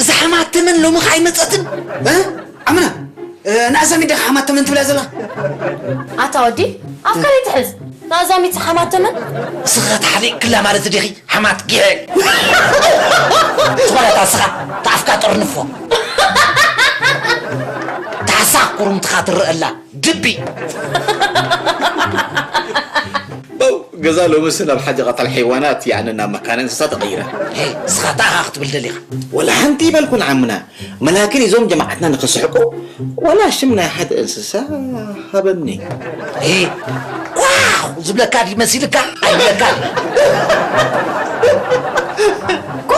እዛ ሓማተመን ሎሚ ከኣ ኣይመጸትን? እ? ኣምና፣ እ፣ ንኣዛሚት ዲኻ ሓማተመን ትብላ ዘላ? ኣታ ወዲ፣ ኣፍካ ዘይትሕዝ። ንኣዛሚት ሓማተመን? ስኻ ተሓሊቕክላ ማለት ዲኺ? ሓማት ጊሐ። ዝኾነ እታ ስኻ፣ እታ ኣፍካ ጠርንፎ። እታ ሳቕ ኩርምትኻ ትረኣላ። ድቢ። በው፣ ገዛ ሎምስ ናብ ሓጂ ቀተል ሓይዋናት፣ ያዕኒ ናብ መካነ እንስሳ ተቐይረ። ሄ፣ ንስኻ እንታይ ኢኻ ክትብል ደሊኻ? ወላ ሓንቲ ይበልኩን ዓምና። መላክን እዞም ጀማዓትና ንኽስሕቁ፣ ወላ ሽም ናይ ሓደ እንስሳ ሃበኒ። ሄ፣ ኳ ዝብለካ ድዩ መሲልካ? ኣይብለካ። ኳ!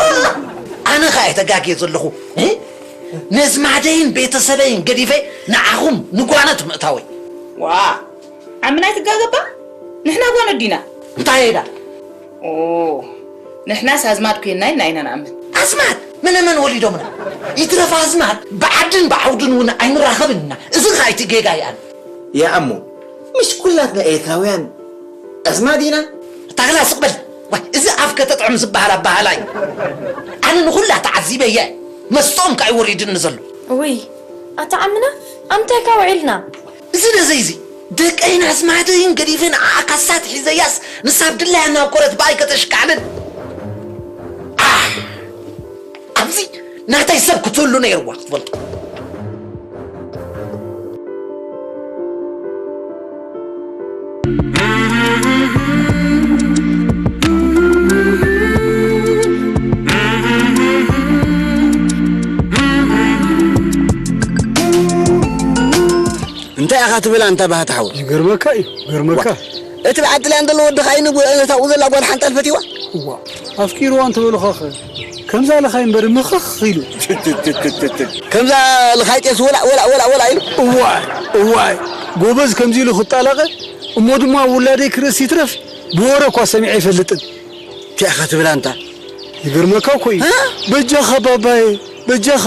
ኣነ ኸኣ እየ ተጋግየ ዘለኹ። እ? ነዝማደይን ቤተሰበይን ገዲፈ ንዓኹም ንጓነት ምእታወይ። ዋ! ዓምና ኣይትጋገባ? ንሕና ጓኖት ዲና? እንታይ ኢዳ? ኦ፣ ንሕናስ ኣዝማድ ኮይንና ኢልና ኢና ንኣምን። ኣዝማድ? መነ መን ወሊዶምና? ይትረፍ ኣዝማድ፣ ብዓድን ብዓውድን እውን ኣይንራኸብን ኢና። እዚ ኸኣ እቲ ጌጋ ይኣን። ይኣሙ፣ ምሽ ኩላትና ኤርትራውያን ኣዝማድ ኢና? ታግላ ስቕ በል። ዋይ፣ እዚ ኣፍ ከተጥዕም ዝበሃል ኣበሃህላ እዩ። ኣነ ንኹላ ተዓዚበ እየ። መስጦም ከኣ እዩ ወሪድኒ ዘሎ። ውይ፣ ኣታ ዓምና፣ ኣብ ምንታይ እካ ውዒልና? እዚ ነዘይ እዚ፣ ደቀይን ኣዝማደይን ገዲፈ ንዓኣ ካሳት ሒዘያስ፣ ንሳ ኣብ ድላያ እናብኮረት ብኣይ ከተሽካዕልል። ኣሕ! ኣብዚ ናተይ ሰብ ክትህሉ ነይርዋ ክትፈልጡ። እንታይ ኢኻ ትብል ኣንታ ባህታ ሓወይ? ይገርመካ እዩ፣ ይገርመካ። እቲ በዓል ጥልያን ዘሎ ወዲ ኸኣ ንጉ-፣ እታ ኣብኡ ዘላ ጓል ሓንጣል ፈትይዋ? እዋ፣ ኣፍቂርዋ እንተበሉኻኸ? ከምዛ ልኻይ እምበር ምኽኽ ኢሉ። ከምዛ ልኻይ ጤስ ወላዕ፣ ወላዕ፣ ወላዕ፣ ወላዕ ኢሉ። እዋይ፣ እዋይ፣ ጎበዝ ከምዚ ኢሉ ክጣላቐ፣ እሞ ድማ ውላደይ ክርእስ ይትረፍ፣ ብወረ እኳ ሰሚዐ ኣይፈልጥን። እንታይ ኢኻ ትብል ኣንታ? ይገርመካ እኮ እዩ። እ? በጃኻ ባባየ፣ በጃኻ።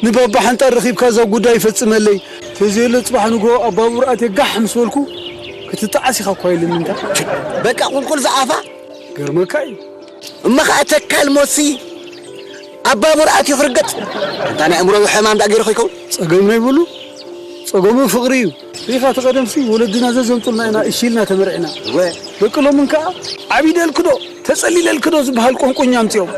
ንባባ ሓንጣል ረኺብካ እዛ ጉዳይ ይፈጽመለይ። ተዘየሎ ጽባሕ ንግሆ ኣብ ባቡር ኣትየ ጋሕ ምስ በልኩ ክትጣዓስ ኢኻ እኳ ኢልኒ እንታ። በቃ ቁልቁል ዝኣፋ። ይገርመካ እዩ። እሞ ኸኣ ተካል ሞሲ ኣብ ባቡር ኣትዩ ክርገጥ። ኣንታ ናይ ኣእምሮዊ ሕማም ደኣ ገይሩ ከይከውን? ጸገም ናይ ብሉ። ጸገሙ ፍቕሪ እዩ። ሪኢኻ እቲ ቀደምሲ ወለድና ዘዘምጡልና ኢና እሺ ኢልና ተመርዕና። እወ። ደቂ ሎምን ከኣ ዓቢደልክዶ ተጸሊለልክዶ ዝበሃል ቁንቁኛ ኣምጺኦም።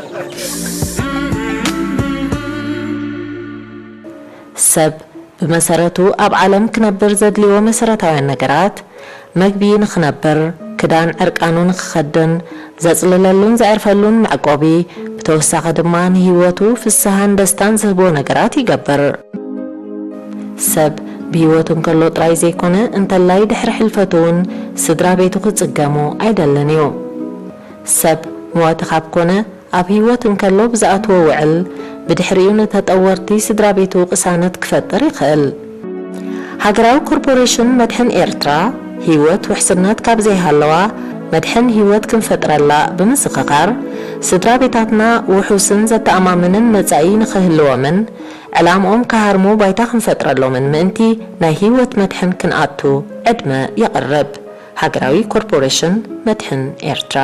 ሰብ ብመሰረቱ ኣብ ዓለም ክነብር ዘድልዮ መሰረታውያን ነገራት፣ መግቢ ንኽነብር፣ ክዳን ዕርቃኑ ንኽኸድን፣ ዘጽልለሉን ዘዕርፈሉን መዕቆቢ፣ ብተወሳኺ ድማ ንህይወቱ ፍስሃን ደስታን ዝህቦ ነገራት ይገብር። ሰብ ብህይወቱ እንከሎ ጥራይ ዘይኮነ፣ እንተላይ ድሕሪ ሕልፈቱ እውን ስድራ ቤቱ ክጽገሙ ኣይደልን እዩ። ሰብ መዋቲ ካብ ኮነ፣ ኣብ ህይወት እንከሎ ብዝኣትዎ ውዕል፣ ብድሕሪኡ ንተጠወርቲ ስድራ ቤቱ ቅሳነት ክፈጥር ይኽእል። ሃገራዊ ኮርፖሬሽን መድሕን ኤርትራ፣ ህይወት ውሕስነት ካብ ዘይሃለዋ፣ መድሕን ህይወት ክንፈጥረላ ብምዝኽኻር፣ ስድራ ቤታትና ውሑስን ዘተኣማምንን መጻኢ ንኽህልዎምን ዕላምኦም ክሃርሙ ባይታ ክንፈጥረሎምን ምእንቲ፣ ናይ ህይወት መድሕን ክንኣቱ ዕድመ የቕርብ። ሃገራዊ ኮርፖሬሽን መድሕን ኤርትራ።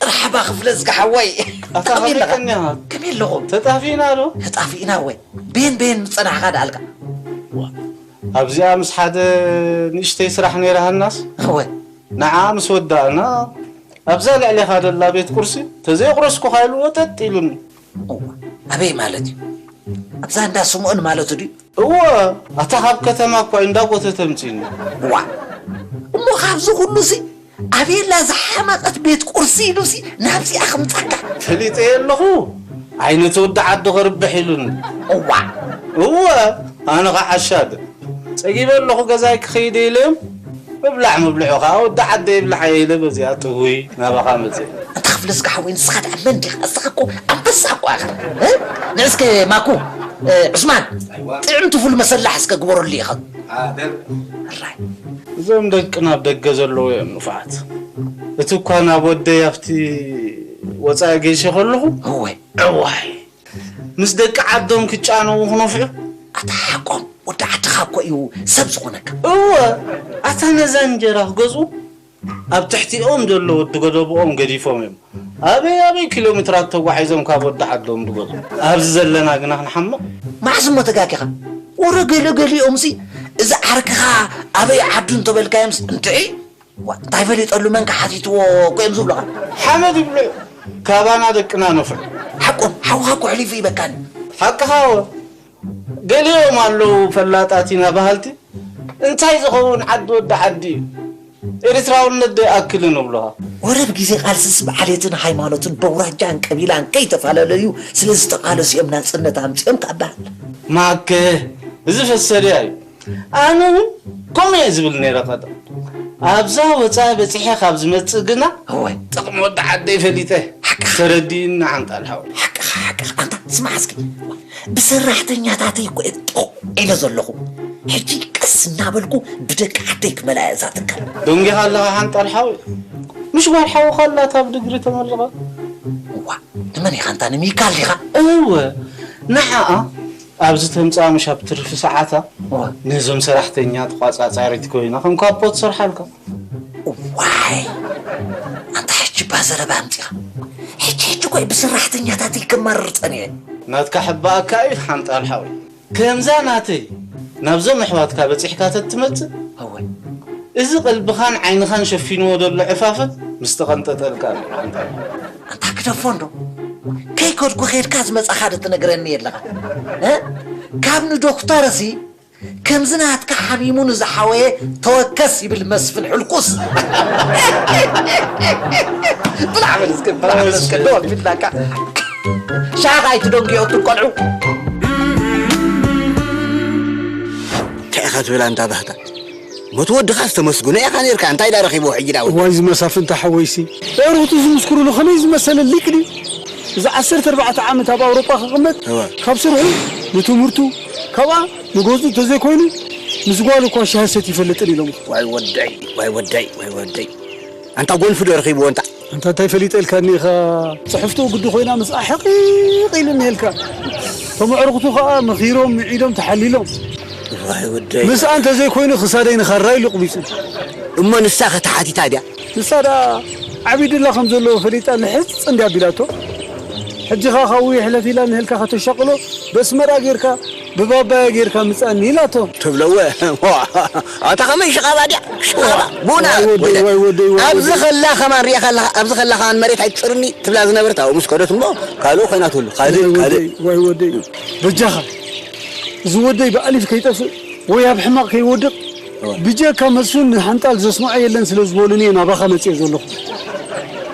መርሓባ ክፍለ ዝገሓወይ። ኣታ ከመይ ኣለኻ? ከመይ ኣለኻ? ከመይ ኣለኹም? ተጣፊእና ዶ? ተጣፊእና ወይ? በየን በየን ምጸናሕኻ ደኣልካ? ኣብዚኣ ምስ ሓደ ንእሽተይ ስራሕ ነይራ ሃናስ፣ እወ። ንዓ ምስ ወዳእና ኣብዛ ልዕሌኻ ደላ ቤት ቁርሲ ተዘይቑረስኩኻ ኢሉ ወጠጥ ኢሉኒ። እዋ፣ ኣበይ ማለት እዩ? ኣብዛ እንዳ ስምኦን ማለቱ ድዩ? እወ፣ ኣታ ካብ ከተማ እኳ እንዳጎተተ ኣምጺኡኒ። እዋ፣ እሞ ካብዚ ኩሉ ሲ ኣበየላ ዝሓመቐት ቤት ቁርሲ ኢሉሲ ናብዚኣ ክምጻካ? ፈሊጠ ኣለኹ። ዓይነቲ ወዲ ዓዲ ክርብሕ ኢሉኒ። እዋ፣ እወ፣ ኣነ ኸዓ ዓሻ ጸጊበ ኣለኹ ገዛይ ክኸይደ ኢለ እም። ምብላዕ ምብልዑ ኸዓ ወዲ ዓደ ይብላዕ ኢለ በዚኣ ጥውይ ናባኻ መጽእ። እንተ ክፍለስ ክሓወይ ንስኻ ደኣ መን ዲኻ? እስኻ እኮ ኣንበሳ እኮ ኢኻ። እ? ንዕስከ ማኩ፣ እ፣ ዑስማን፣ ኣይዋ። ጥዕምቲ ፉል መሰላሕ እስከ ግበረሉ ኢኻ። ሓደር። ኣራይ። እዞም ደቅና ኣብ ደገ ዘለዉ እዮም ንፉዓት። እቲ እኳ ናብ ወደይ ኣብቲ ወጻኢ ገይሸ ከለኹ፣ እወ። እዋይ። ምስ ደቂ ዓዶም ክጫነዉ ክነፍሑ። ኣታ ሓቆም፣ ወዲ ዓድኻ እኮ እዩ ሰብ ዝኾነካ። እወ፣ ኣታ ነዛ እንጀራ ክገዝኡ ኣብ ትሕቲኦም ዘሎ ወዲ ገደብኦም ገዲፎም እዮም። ኣበይ ኣበይ ኪሎ ሜትራት ተጓዒዞም ካብ ወዲ ዓዶም ዝገዝኡ። ኣብዚ ዘለና ግና ክንሓምቕ። መዓስ እሞ ተጋጊኻ? ወረ ገለ ገሊኦምሲ፣ እዚ ዓርክኻ ኣበይ ዓዱ እንተበልካዮምስ፣ እንድዒ ዋ፣ እንታይ ፈሊጠሉ መንከ ሓቲትዎ እኮ እዮም ዝብሉኻ። ሓመድ ይብልዑ፣ ካባና ደቅና ነፍዑ። ሓቆም፣ ሓውኻ እኮ ሕሊፉ ይበካኒ። ሓቅኻ ወ፣ ገሊኦም ኣለዉ ፈላጣት ኢና በሃልቲ፣ እንታይ ዝኸውን ዓዲ ወዲ ዓዲ እዩ። ኤርትራውነት ዶ ይኣክልን እብሉኻ። ወረ ብግዜ ቃልስስ ብዓሌትን ሃይማኖትን በውራጃን ቀቢላን ከይተፈላለዩ ስለ ዝተቓለሱ እዮም ናጽነት ኣምጺኦም ካብ በሃል። ማከ፣ እዚ ፈሰልያ እዩ። ኣነ እውን ከምኡ እየ ዝብል ነይረ ቀደም። ኣብዛ ወፃኢ በፂሐ ካብ ዝመፅእ ግና እወ። ጥቕሚ ወዲ ዓደይ ፈሊጠ። ሓቅኻ። ተረዲእኒ ሓንጣል ሓወይ። ሓቅኻ፣ ሓቅኻ። ኣንታ ስማዕ እስኪ፣ ብሰራሕተኛታተይ እኮ እየ ጥቕ ኢለ ዘለኹ። ሕጂ ቀስ እናበልኩ ብደቂ ዓደይ ክመልኣ እየ እዛ ትካል። ደንጊኻ ኣለኻ ሓንጣል ሓወይ። ምሽ ጓል ሓውኻ ኣላታ ብድግሪ ተመሪቓ። እዋ፣ ንመን ኢኻ ኣንታ ንሚካል ዲኻ? እወ፣ ንዓኣ ኣብዚ ተምጽኣ ምሽ ኣብ ትርፊ ሰዓታ እወ። ነዞም ሰራሕተኛ ተቋጻጻሪት ኮይና ከም ካፖ ትሰርሓልካ። ዋይ! ኣንታ ሕጂ እባ ዘረባ ኣምጺኻ። ሕጂ ሕጂ እኮ ብሰራሕተኛታተይ ከማርር ጸኒሐ። ናትካ ሕባእካ እዩ ሓንጣል ሓወይ። ከምዛ ናተይ ናብዞም ኣሕዋትካ በጺሕካ ተትመጽእ፣ እወ። እዚ ቀልብኻን ዓይንኻን ሸፊንዎ ዘሎ ዕፋፈት ምስ ተቐንጠጠልካ እዩ ሓንጣል። ኣንታ ግደፎ እንዶ። ከይከድኩ ኸድካ ዝመጻኻ ዶ ትነግረኒ የለኻ? እ? ካብ ንዶክተርሲ ከምዚ ናትካ ሓሚሙ ንዝሓወየ ተወከስ ይብል መስፍን ሕልኩስ። ብላዕ በል እስከ፣ ብላዕ በል እስከ፣ ዶ ቢላካ። ሻኻ ኣይትደንግዮ እትም ቆልዑ። እንታይ ኢኻ ትብል ኣንታ ባህታ? ሞት ወድኻስ ተመስግኖ ኢኻ ነርካ። እንታይ ዳ ረኺብዎ ሕጂ ዳዊት? እዋይ፣ እዚ መሳፍንታ ሓወይሲ፣ ኣዕሩኽቱ ዝምስክሩሉ ከመይ ዝመሰለ ሊቅ ድዩ? እዚ ዓሰርተ ኣርባዕተ ዓመት ኣብ ኣውሮጳ ክቕመጥ፣ እወ። ካብ ስርሑ ንትምህርቱ፣ ካብኣ ንገዝኡ እንተዘይኮይኑ፣ ምስ ጓሉ እኳ ሻሂ ሰትዩ ይፈልጥን ኢሎም። ዋይ ወደይ፣ ዋይ ወደይ፣ ዋይ ወደይ። ኣንታ ጎንፊ ዶ ረኺብዎ እንታ? ኣንታ እንታይ ፈሊጠልካኒ ኢኻ? ጽሕፍቱ ግዲ ኮይና ምስኣ ሕቒቕ ኢሉ እኒሄልካ። እቶም ኣዕሩኽቱ ኸኣ መኺሮም፣ ምዒዶም፣ ተሓሊሎም። ዋይ ወደይ። ምስኣ እንተዘይኮይኑ ክሳደይ ንኻራ ኢሉ ቁቢጹ። እሞ ንሳ ኸ ተሓቲታ ድያ? ንሳ ደኣ ዓቢዱላ ከም ዘለዎ ፈሊጣ ልሕጽ እንድያ ኣቢላቶ። ሕጂ ኸኣ ካብኡ ይሕለፍ ኢላ ንህልካ ከተሻቕሎ በስመራ ጌርካ ብባባያ ጌርካ ምጻኒ ኢላቶ። ትብለወ። ኣታ ኸመይ ሽቓባ ድያ? ሽቓባ። ቡና። ዋይ ወደይ፣ ዋይ ወደይ፣ ዋይ ኣብዚ ወደይ። ኸላ ኸማን ሪኣ ኸላ፣ ኣብዚ ኸላ ኸማን መሬት ኣይትጽርኒ ትብላ ዝነበረት ኣብኡ ምስ ከደት እሞ ካልእ ኮይና ትህሉ። ካልእ፣ ዋይ ካልእ። ወደይ፣ ዋይ ወደይ። በጃኻ። እዚ ወደይ ብኣሊፍ ከይጠፍእ ወይ ኣብ ሕማቕ ከይወድቕ እወ። ብጀካ መስፍን ንሓንጣል ዘስምዖ የለን ስለ ዝበሉኒ እየ ናባኻ መጽየ ዘለኹ።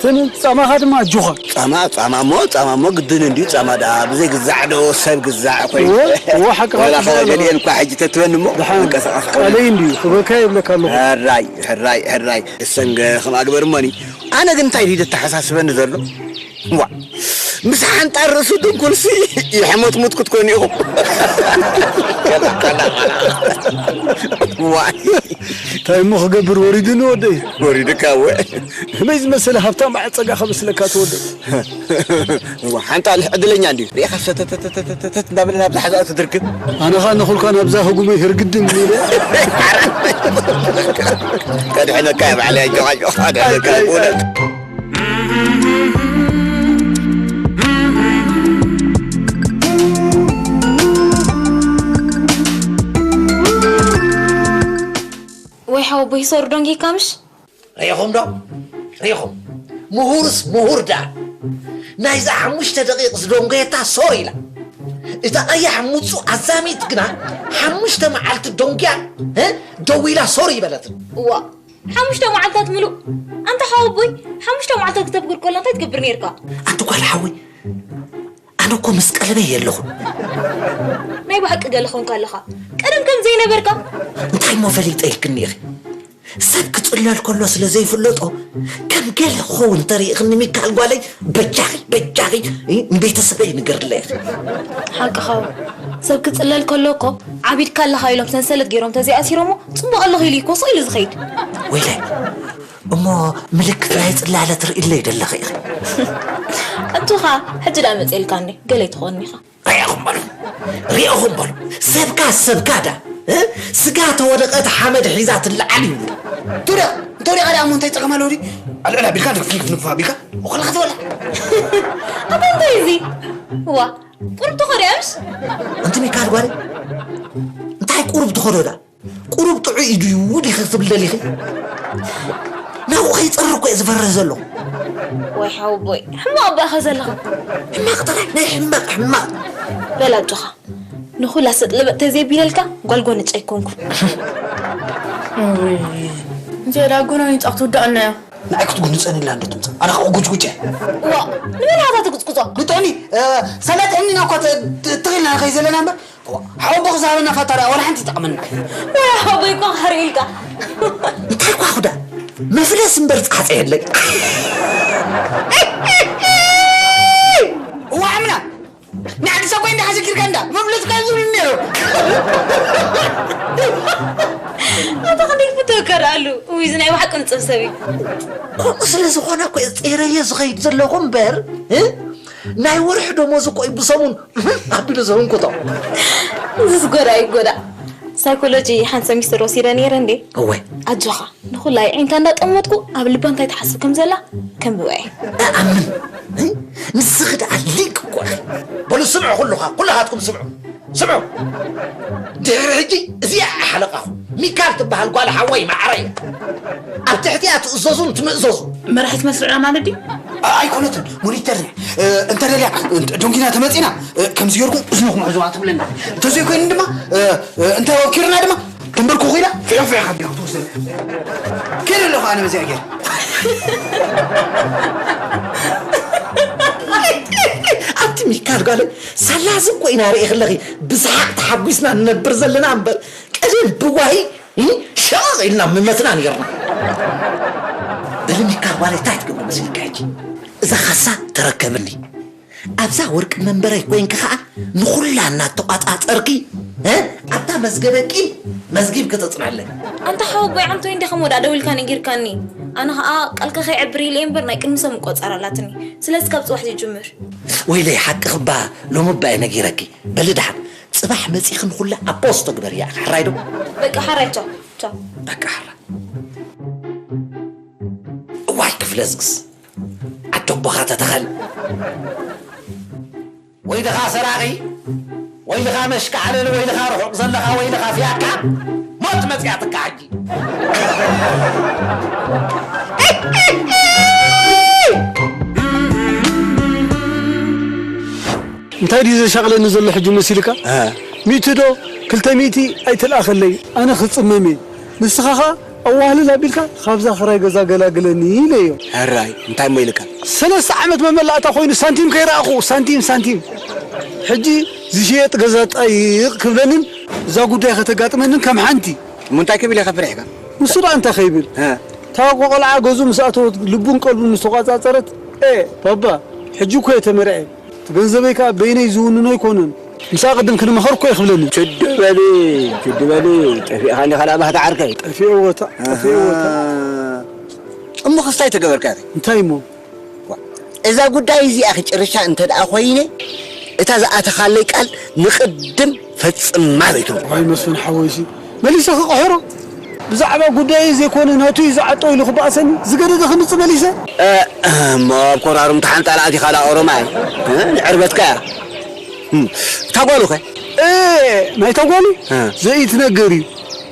ግን ጻማኻ ድማ ኣጆኻ። ጻማ ጻማ እሞ ጻማ እሞ ግድን እንድዩ። ጻማ ደኣ ብዘይ ግዛዕ ዶ ሰብ ግዛዕ ኮይኑ። እወ፣ እወ፣ ሓቅኻ ወላ ጽቡቕ ኣለኻ። ገሊኤን እኳ ሕጂ ተትበኒ እሞ ደሓን፣ ምንቀሳቐስ ቃለይ እንድዩ፣ ክበካ ይብለካ ኣለኹ። ሕራይ ሕራይ ሕራይ። እሰንገ ከምኣ ግበር እሞኒ። ኣነ ግን እንታይ ድዩ ዘተሓሳስበኒ ዘሎ? ዋ፣ ምስ ሓንጣር ርእሱ ድንኩልሲ ይሕመጥሙጥ ክትኮኑ ኢኹም። ዋ፣ እንታይ እሞ ክገብር ወሪዱኒ ወደይ? ወሪዱካ እወ። ከመይ ዝመሰለ ሃብታም በዓል ጸጋ ከመስለካ ትወደይ? ዋ፣ ሓንጣል ዕድለኛ እንድዩ። ርኢኻ ሰተተተተተተት እንዳበለ ናብዛ ሓዛእ ትድርክብ። ኣነ ኸኣ ነኹልካ ናብዛ ህጉመይ ህርግድም ኢለ። ከድሕነካ እየ ባዕለይ፣ ኣጆኻ፣ ኣጆኻ፣ ከድሕነካ እየ፣ ብእውነት። ወይ ሓወቦይ፣ ሶር ዶንጊካ ምሽ? ርኢኹም ዶ? ርኢኹም? ምሁርስ ምሁር ደኣ። ናይዛ ሓሙሽተ ደቂቕ ዝደንጎየታ ሶር ኢላ። እታ ቀያሕ ሙጹ ኣዛሚት ግና ሓሙሽተ መዓልቲ ደንጉያ፣ እ፣ ደው ኢላ ሶር ይበለትን። እዋ፣ ሓሙሽተ መዓልታት ምሉእ። ኣንታ ሓወቦይ፣ ሓሙሽተ መዓልታት ክተብክር ከሎ እንታይ ትገብር ነይርካ? ኣንቲ ጓል ሓወይ፣ ኣነ እኮ ምስ ቀለበይ የለኹን። ናይ ብሓቂ ገለ ኾንካ ኣለኻ። ቀደም ከም ዘይነበርካ። እንታይ እሞ ፈሊጠ ኢልክኒ ኢኺ? ሰብ ክጽለል ከሎ ስለ ዘይፍለጦ፣ ከም ገለ ክኸውን እንተሪእኽኒ ሚካል ጓለይ፣ በጃኺ፣ በጃኺ፣ እ፣ ንቤተሰበይ ንገርለይ ኢኺ። ሓቅኻ። ሰብ ክጽለል ከሎ እኮ ዓቢድካ ኣለኻ ኢሎም ሰንሰለት ገይሮም ተዘይኣሲሮሞ ጽቡቕ ኣለኹ ኢሉ እኮ ስቕ ኢሉ ዝኸይድ። ወይለይ፣ እሞ ምልክት ናይ ጽላለ ትርእይለይ ደለኺ ኢኺ። ኣቱኻ፣ ሕጂ ደኣ መጽኤልካ እንዴ፣ ገለ ኣይትኾን ኢኻ። ርኢኹም በሉ፣ ርኢኹም በሉ። ሰብካ፣ ሰብካ ዳ፣ እ? ስጋ ተወደቐት ሓመድ ሒዛ ትለዓል ይብሉ። እንተ ወዲቓ፣ እንተ ወዲቓ ደኣ እሞ እንታይ ጸገም ኣለዎ ድዩ? ኣልዕል ኣቢልካ ንፍንፍ ንፍ ኣቢልካ፣ ወኸላ ክትበላ። ኣታ እንታይ እዚ? ዋ፣ ቁሩብ ተኸዲኣምስ? ኣንቲ ሚካል ጓለይ፣ እንታይ ቁሩብ ተኸዶ ዳ? ቁሩብ ጥዑይ እዩ ድዩ ዲኺ ክትብል ደሊኺ? ናብኡ ከይጸርር እኮ እየ ዝፈርህ ዘለኹ። ወይ ሓወቦይ፣ ሕማቕ እባ ኢኻ ዘለኻ። ሕማቕ ጥራይ፣ ናይ ሕማቕ፣ ሕማቕ። በል ኣጆኻ። ንኹላ ሰጥ ለበጥ ተዘይቢለልካ፣ ጓል ጎነጭ ኣይኮንኩን። እውይ፣ እንተ ደኣ ጎነኒጻ ክትውድኣና እያ። ንዓይ ክትጉንጸኒ ኢላ እንዶ ትምጻእ። ኣነ ኸኣ ጉጭጉጭ እየ። ዋ፣ ንመን ኢኻ ትጉጽጉጾ? ንጥዕኒ፣ እ፣ ሰለ ጥዕኒና እኮ ት-፣ ት-፣ ትኽኢልና ንኸይድ ዘለና እምበር፣ ሓወቦኺ ዝሃበና ፋታ ደኣ ዋላ ሓንቲ ይጠቕመና። ወይ ሓወቦይ እኮ ክሓርቕ ኢልካ። እንታይ እኳ ኩዳ፣ መፍለስ እምበር ጻዕጻ የለይ። እዋ፣ ኣምና፣ ንዓዲ ሰኮይ እንዳ ሓዘኪርካ እንዳ፣ መፍለስ ካብ ዝብሉ ነይሩ። ኣታ ክንደይ ክፍተወካ ደኣ ኣሉ። እውይ፣ እዚ ናይ ብሓቂ ንጹር ሰብ እዩ። ከምኡ ስለ ዝኾነ እኮ እየ ጸይረዮ ዝኸይድ ዘለኹ እምበር፣ እ? ናይ ወርሒ ደሞዝ እኮ እዩ ብሰሙን ኣቢሉ ዝህንኩቶ። እዚስ ጎዳ እዩ ጎዳ። ሳይኮሎጂ ሓንቲ ሰሚስተር ወሲደ ነይረ እንዴ? እወ። ኣጆኻ፣ ንኹላ ኣዒንታ እንዳጠመትኩ ኣብ ልባ እንታይ ትሓስብ ከም ዘላ ከንብባ እየ። እኣምን። እ? ንስኺ ደኣ ሊቅ እኮ ኢኺ። በሉ ስምዑ ኩሉኻ፣ ኩላኻትኩም ስምዑ። ስምዑ። ድሕሪ ሕጂ እዚኣ እያ ሓለቓኹም። ሚካል ትበሃል ጓል ሓወይ ማዕረ እያ። ኣብ ትሕቲኣ ትእዘዙን ትምእዘዙ። መራሒት መስርዕና ማለት ድዩ? ኣ-፣ ኣይኮነትን፣ ሞኒተር እያ። እ፣ እንተ ደልያ፣ እ፣ ደንጊና ተመጺና፣ እ፣ ከምዚ ጌርኩም እዝንኹም ሕዝዋ ትብለና። እንተዘይኮይኑ ድማ፣ እ፣ እ፣ እንተ ወኪርና ድማ፣ ተንበርኩኹ ኢላ፣ ፊዖ ፊዖ ሓቢራ ክትወስደና። ከይደ ኣለኹ ኣነ በዚኣ ጌር። ኣብቲ ሚካል ጓለይ፣ ሳላዚ እኮ ኢና ርኢኽለኺ፣ ብሰሓቕ ተሓጒስና ንነብር ዘለና እምበር፣ ቀደም ብዋሂ፣ እ፣ ሸቐቕ ኢልና ምመትና ነይርና። በሊ ሚካል ጓለይ፣ እንታይ ትገብሪ መሲልካ ሕጂ? እዛ ካሳ ተረከብኒ። ኣብዛ ወርቂ መንበረይ ኮይንኪ ኸኣ ንኹላ እናተቋጻጸርኪ፣ እ፣ ኣብታ መዝገበ ቂም መዝጊብኪ ተጽንዕለይ። ኣንታ ሓወቦይ፣ ዓንቶይ እንዲኻ ሞዳ ደዊልካ ነጊርካኒ። ኣነ ኸኣ ቃልካ ከይዕብር ኢለ እምበር ናይ ቅድሚ ሰብ ምቆጸር ኣላትኒ። ስለዚ ካብ ጽባሕ ይጅምር። ወይለይ፣ ሓቅኺ እባ ሎሚ እባ እየ ነጊረኪ። በሊ ደሓን፣ ጽባሕ መጺኺ ንኹላ ኣብ ፖስቶ ግበርያ ኢኺ። ሕራይ ዶ? በቃ ሕራይ፣ ቻው፣ ቻው። በቃ ሕራይ። እዋይ ክፍለዝግስ፣ ዓዲ ኣቦኻ ተተኸል። ወይ ድኻ ሰራቒ፣ ወይ ድኻ መሽካዕለል፣ ወይ ድኻ ርሑቕ ዘለኻ፣ ወይ ድኻ ፍያካ፣ ሞት መጽያትካ ሕጂ። እንታይ ድዩ ዘሻቕለኒ ዘሎ ሕጂ መሲልካ? እ። ሚእቲ ዶ ክልተ ሚእቲ ኣይትልኣኸለይ፣ ኣነ ክጽመም እየ። ንስኻ ኸኣ ኣዋህልል ኣቢልካ ካብዛ ክራይ ገዛ ገላግለኒ ኢለዮ። ሕራይ እንታይ እሞ ኢልካ? ሰለስተ ዓመት መመላእታ ኮይኑ ሳንቲም ከይረኣኹ፣ ሳንቲም፣ ሳንቲም። ሕጂ ዝሽየጥ ገዛ ጣይቕ ክብለንን እዛ ጉዳይ ከተጋጥመንን ከም ሓንቲ። እሞ እንታይ ክብል ኢኻ ፈሪሕካ? ንሱ ደኣ እንታይ ከይብል? እ። እታ ቆልዓ ገዝኡ ምስ ኣተወት ልቡን ቀልቡን ምስ ተቋጻጸረት፣ "ኤ ባባ፣ ሕጂ እኮ እየ ተመርዐ። እቲ ገንዘበይ ከኣ በይነይ ዝውንኖ ኣይኮነን። ምስኣ ቅድም ክንመኸር እኮ እየ" ክብለኒ። ችድ በሊ፣ ችድ በሊ፣ ጠፊእኻኒ ካልኣ ባህታ ዓርከይ። ጠፊእዎታ፣ ጠፊእዎታ። ኣሃ። እሞ ክስታይ ተገበርካ ኢኺ? እንታይ እሞ? ዋ፣ እዛ ጉዳይ እዚኣ ክጭርሻ እንተ ደኣ ኮይነ፣ እታ ዝኣተኻለይ ቃል ንቕድም ፈጽማ ዘይትብሎ። ዋይ መስፍን ሓወይሲ፣ መሊሰ ክቕሕሮ? ብዛዕባ ጉዳይ ዘይኮነ ናቱ እዩ ዝዓጦ ኢሉ ክበኣሰኒ ዝገደደ ክምጽእ መሊሰ? እ፣ እሞ ኣብ ኮራሩም ተሓንጣላእቲ ካልኣ ኦሮማይ፣ እ፣ ንዕርበትካ እያ። እም፣ እታ ጓሉ ኸ? እ፣ ናይታ ጓሉ? እ። ዘይትነገር እዩ።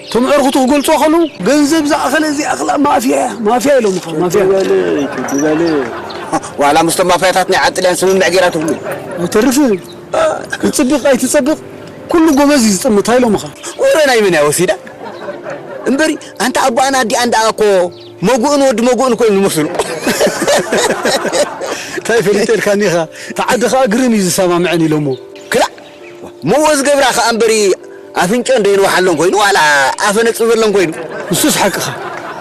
እቶም ዕርኽቱ ክገልጹ ከለዉ፣ "ገንዘብ ዝኣኸለ ዘይኣኽላ ማፍያ እያ፣ ማፍያ" ኢሎምኻ፣ ማፍያ። ትበል፣ ትበል። ዋላ ምስቶም ማፍያታት ናይ ዓጥልያን ስምምዕ ጌራ ትብሉ። ኣይተርፍን። ክትጽብቕ ኣይትጸብቕ፣ ኩሉ ጎበዝ እዩ ዝጥምታ ኢሎምኻ። ወረ ናይ መን እያ ወሲዳ? እምበሪ፣ ኣንታ ኣቦኣን ኣዲኣን ደኣ እኮ መጉእን ወዲ መጉእን ኮይኖም ዝመስሉ። እንታይ ፈሊጠልካኒ ኢኻ? እቲ ዓዲ ኸኣ ግርም እዩ ዝሰማምዐን ኢሎሞ። ክላእ! ሞዎ ዝገብራ ኸኣ እምበሪ ኣፍንጭኦን ደይንውሓለን ኮይኑ፣ ዋላ ኣፈ ነጽበለን ኮይኑ። ንሱስ ሓቅኻ።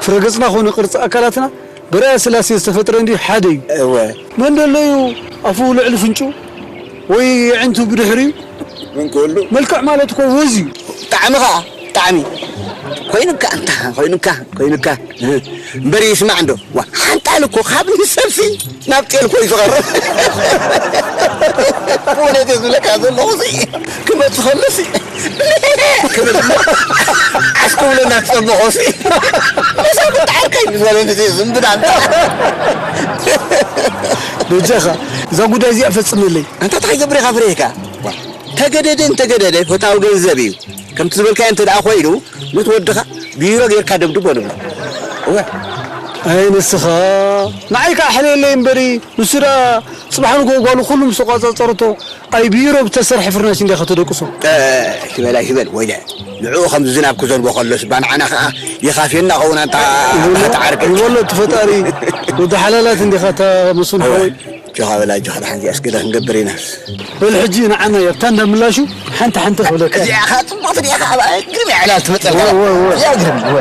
ፍረ ገጽና ኾነ ቅርጺ ኣካላትና ብርኣያ ስላሴ ዝተፈጥረ እንድዩ፣ ሓደ እዩ። እወ። መን ደሎ እዩ ኣፉ ልዕሊ ፍንጩ ወይ የዕንቱ ብድሕሪኡ? ምን ክህሉ? መልክዕ ማለት እኮ ወዝ እዩ። ጣዕሚ ኸኣ፣ ጣዕሚ። ኮይኑካ፣ እንታ፣ ኮይኑካ፣ ኮይኑካ። እምበሪ ይስማዕ እንዶ። ዋ፣ ሓንጣል እኮ ካብ ንሰብሲ ናብ ጤል እኮ እዩ ዝቐርብ። ብእውነት እየ ዝብለካ ዘለኹ ሲ፣ ክመጽእ ከሎ ሲ፣ ክብል ዓሽ ክብለና ትጸበኾ ሲ። መሳብ ብጣዕርከይ ምስ በለኒ ሲ፣ ዝም ብላ እንታ። በጃኻ፣ እዛ ጉዳይ እዚኣ ፈጽመለይ። ኣንታ እንታይ ገብረ ኢኻ ፍሬካ? ተገደደ እንተገደደ ፈታዊ ገንዘብ እዩ። ከምቲ ዝበልካዮ እንተ ደኣ ኮይኑ፣ ነቲ ወድኻ ቢሮ ጌርካ ደብድቦ ንብሎ። እወ። ኣይ ንስኻ፣ ንዓይ ከኣ ሕለየለይ እምበሪ፣ ንሱ ደኣ ጽባሕ ንግሆ ጓሉ ኩሉ ምስ ተቋጻጸረቶ፣ ኣይ ቢሮ ብተሰርሐ ፍርናሽ እንዲኻ ተደቅሶ። እ፣ ኣይትበል፣ ኣይትበል፣ ወይለ። ንዕኡ ከም ዝናብ ክዘንቦ ከሎስ፣ እባ ንዓና ከኣ ይኻፍየና ኸውን ኣንታ ይበሎ፣ ኣታ ዓርከይ። ይበሎ እቲ ፈጣሪ፣ ወዲ ሓላላት እንዲኻ ኣታ መስፍን እወ። ሓወይ። ጆኻ በላ፣ ጆኻ ደሓን እዚኣስ ገለ ክንገብር ኢና። በል ሕጂ ንዓና እያ፣ ኣብታ እንዳ ምላሹ ሓንቲ ሓንቲ ክብለካ እያ። እዚኣ ኸዓ ጽቡቕቲ እያ፣ ኸዓ ግርም እያ ዕላል ትመጸልካ። እወ፣ እወ፣ እወ። እዚኣ ግርም፣ እወ።